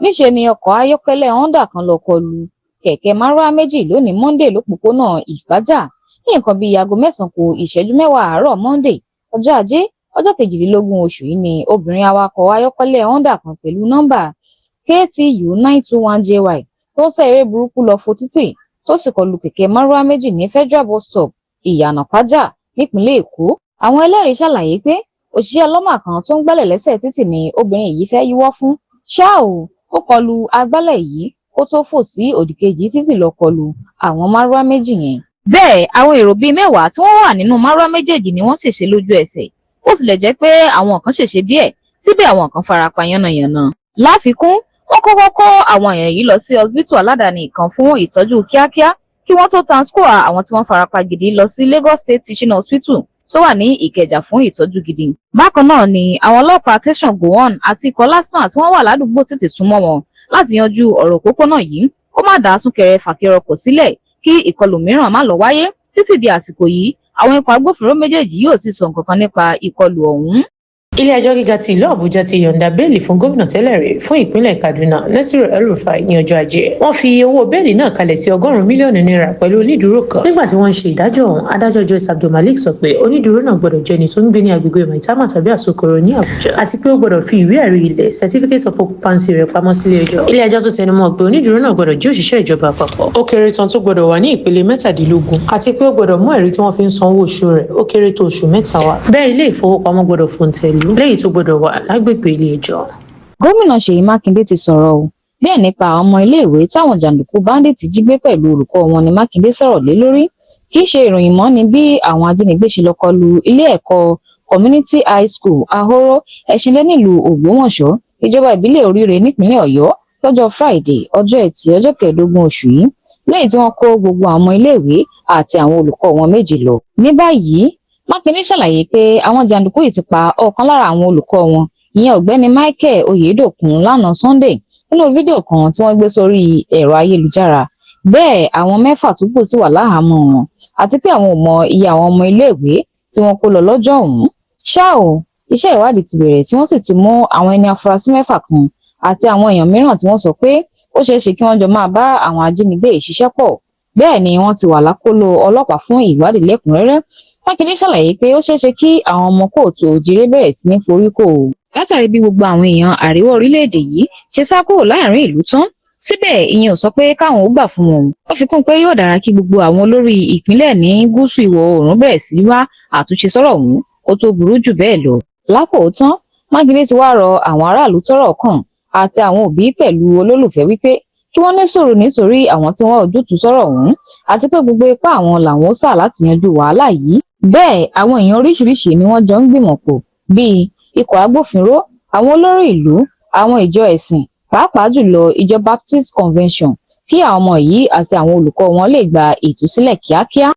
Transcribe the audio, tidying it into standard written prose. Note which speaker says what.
Speaker 1: Níṣẹ́ ni ọkọ̀ ayọ́kẹ́lẹ́ Honda kan lọ kọ lu kẹ̀kẹ́ marwa méjì lónìí Monday lọ́pọ̀pọ̀nà Ìpájà ní nǹkan bíi aago 9 ku ìṣẹ́jú 10 àárọ̀ Monday, ọjọ́ Ajé, ọjọ́ 22 oṣù yìí ni obìnrin awakọ̀ ayọ́kẹ́lẹ́ Honda kan pẹ̀lú nọ́mbà KTU 921 JY tó ń sá eré burúkú lọ fo títì, tó sì kọlu kẹ̀kẹ́ marwa méjì ní Federal Bus Stop, Ìyànà Ìpájà, nípìnlẹ̀ Èkó. Àwọn ẹlẹ́rìí ṣàlàyé pé òṣìṣẹ́ LAWMA kan tó ń gbálẹ̀ lẹ́sẹ̀ títì ni obìnrin yìí fẹ́ yíwọ́ fún. Ṣá ò, ó kọlu agbálẹ̀ yìí kó tóó fò sí òdìkejì títì lọ kọlu àwọn márúwá méjì yẹn. Bẹ́ẹ̀ àwọn èrò bíi 10 tí wọ́n wà nínú márúwá méjèèjì ni wọ́n ṣèṣe lójú ẹsẹ̀. Bó tilẹ̀ jẹ́ pé àwọn kan ṣèṣe díẹ̀, síbẹ̀ àwọn kan fara pa yánnayànna. Láfikún, wọ́n kọ́kọ́ kó àwọn èèyàn yìí lọ sí ọsibítù aládàáni kan fún ìtọ́jú kíákíá kí wọ́n tó transfer àwọn tí wọ́n farapa gidi lọ sí Lagos State Teaching Hospital tó wà ní Ìkẹjà fún ìtọ́jú gidi. Bákan náà ni àwọn ọlọ́pàá tẹ̀sán Gowon àti ikọ̀ LASTMA tí wọ́n wà ládùúgbò tètè súnmọ́ wọn láti yanjú ọ̀rọ̀ òpópónà yìí kó má dá súnkẹrẹ fàkẹrẹ ọkọ̀ sílẹ̀, kí ìkọlù mìíràn má lọ wáyé. Títí di àsìkò yìí, àwọn ikọ̀ agbófinró méjèèjì yóò ti sọ nǹkan kan nípa ìkọlù ọ̀hún.
Speaker 2: Ilé-ẹjọ́ gíga ti ìlú Àbújá ti yọ̀ǹda bẹ́ẹ̀lì fún gómìnà tẹ́lẹ̀ rí fún ìpínlẹ̀ Kaduna, Nasiru El-Rufai, ní ọjọ́ Ajé. Wọ́n fi owó bẹ́ẹ̀lì náà kalẹ̀ sí 100 mílíọ̀nù náírà pẹ̀lú onídùúró kan. Nígbà tí wọ́n ń ṣe ìdájọ́ ọ̀hún, adájọ́ Joyce Abdulmalik sọ pé onídùúró náà gbọ́dọ̀ jẹ́ ẹni tó ń gbé ní agbègbè Maitama tàbí Asokoro ní Àbújá, àti pé ó gbọ́dọ̀ fi ìwé ẹ̀rí ilẹ̀, certificate of occupancy, rẹ̀ pamọ́ sílé ẹjọ́. Ilé ẹjọ́ tó tẹnumọ́ pé onídùúró náà gbọ́dọ̀ jẹ́ òṣìṣẹ́ ìjọba àpapọ̀, ó kéré tán tó gbọ́dọ̀ wà ní ìpele 17, àti pé ó gbọ́dọ̀ mú ẹ̀rí tí wọ́n fi ń san owó oṣù rẹ̀, ó kéré tó oṣù 3 wá. Bẹ́ẹ̀ ilé ìfowópamọ́ gbọ́dọ̀ fòǹtẹ̀ lù, léyìí tó gbọ́dọ̀ wà lágbègbè ilé ẹjọ́.
Speaker 1: Gómìnà Ṣèyí Mákindé ti sọ̀rọ̀ o. Bẹ́ẹ̀ nípa àwọn ọmọ iléèwé táwọn jàǹdùkú bandit jí gbé pẹ̀lú olùkọ́ wọn ní Mákindé sọ̀rọ̀ lé lórí. Kì í ṣe ìròyìn mọ́ ni bí àwọn ajínigbé ṣe lọ kọlu ilé ẹ̀kọ́ Community High School, Ahoro, Ẹ̀ṣinlé, nílùú Ògbómọ̀ṣọ́, ìjọba ìbílẹ̀ Oríire, nípìnlẹ̀ Ọ̀yọ́ lọ́jọ́ Friday, ọjọ́ Ẹtì, ọjọ́ 15 oṣù yìí, lẹ́yìn tí wọ́n kó gbogbo àwọn ọmọ iléèwé àti àwọn olùkọ́ wọn méjì lọ. Ní báyìí, Mákindé ṣàlàyé pé àwọn jàǹdùkú yìí ti pa ọ̀kan lára àwọn olùkọ́ wọn, ìyẹn Ọ̀gbẹ́ni Michael Oyedokun, lánàá Sunday, nínú fídíò kan tí wọ́n gbé sórí ẹ̀rọ ayélujára. Bẹ́ẹ̀ àwọn mẹ́fà tó kù sì wà láhàámọ́ wọn, àti pé àwọn ò mọ iye àwọn ọmọ iléèwé tí wọ́n kó lọ lọ́jọ́ ọ̀hún. Ṣá ò, iṣẹ́ ìwádìí ti bẹ̀rẹ̀, tí wọ́n sì ti mú àwọn ẹni afurasí mẹ́fà kan àti àwọn èèyàn mìíràn tí wọ́n sọ pé ó ṣeé ṣe kí wọ́n jọ máa bá àwọn ajínigbé yìí ṣiṣẹ́ pọ̀. Bẹ́ẹ̀ ni wọ́n ti wà lákọlò ọlọ́pàá fún ìwádìí lẹ́kùnrẹ́rẹ́. Mákindé ṣàlàyé pé ó ṣeé ṣe kí àwọn ọmọ káàárọ̀ oòjíire bẹ̀rẹ̀ sí ní foríkó o látàrí bí gbogbo àwọn èèyàn àríwá orílẹ̀-èdè yìí ṣe sá kúrò láàrin ìlú tán. Síbẹ̀, ìyẹn ò sọ pé káwọn ó gbà fún wọn. Ó fi kún pé yóò dára kí gbogbo àwọn olórí ìpínlẹ̀ ní gúúsù ìwọ̀ oòrùn bẹ̀rẹ̀ sí í wá àtúnṣe sọ́rọ̀ ọ̀hún kó tó burú jù bẹ́ẹ̀ lọ. Lákòótán, Mákindé ti wá rọ àwọn aráàlú tọ́rọ̀ kàn àti àwọn òbí pẹ̀lú olólùfẹ́ wípé kí wọ́n ní sùúrù nítorí àwọn tí wọ́n ojútùú sọ́rọ̀ ọ̀hún, àti pé gbogbo ipá àwọn làwọn ó sà láti yanjú wàhálà yìí. Bẹ́ẹ̀ àwọn èèyàn oríṣiríṣiì ni wọ́n jọ ń gbìmọ̀ pọ̀, bíi ikọ̀ agbófinró, àwọn olórí ìlú, àwọn ìjọ ẹ̀sìn, pàápàá jùlọ ìjọ Baptist Convention, kí àwọn ọmọ yìí àti àwọn olùkọ́ wọn lè gba ìtúsílẹ̀ kíákíá.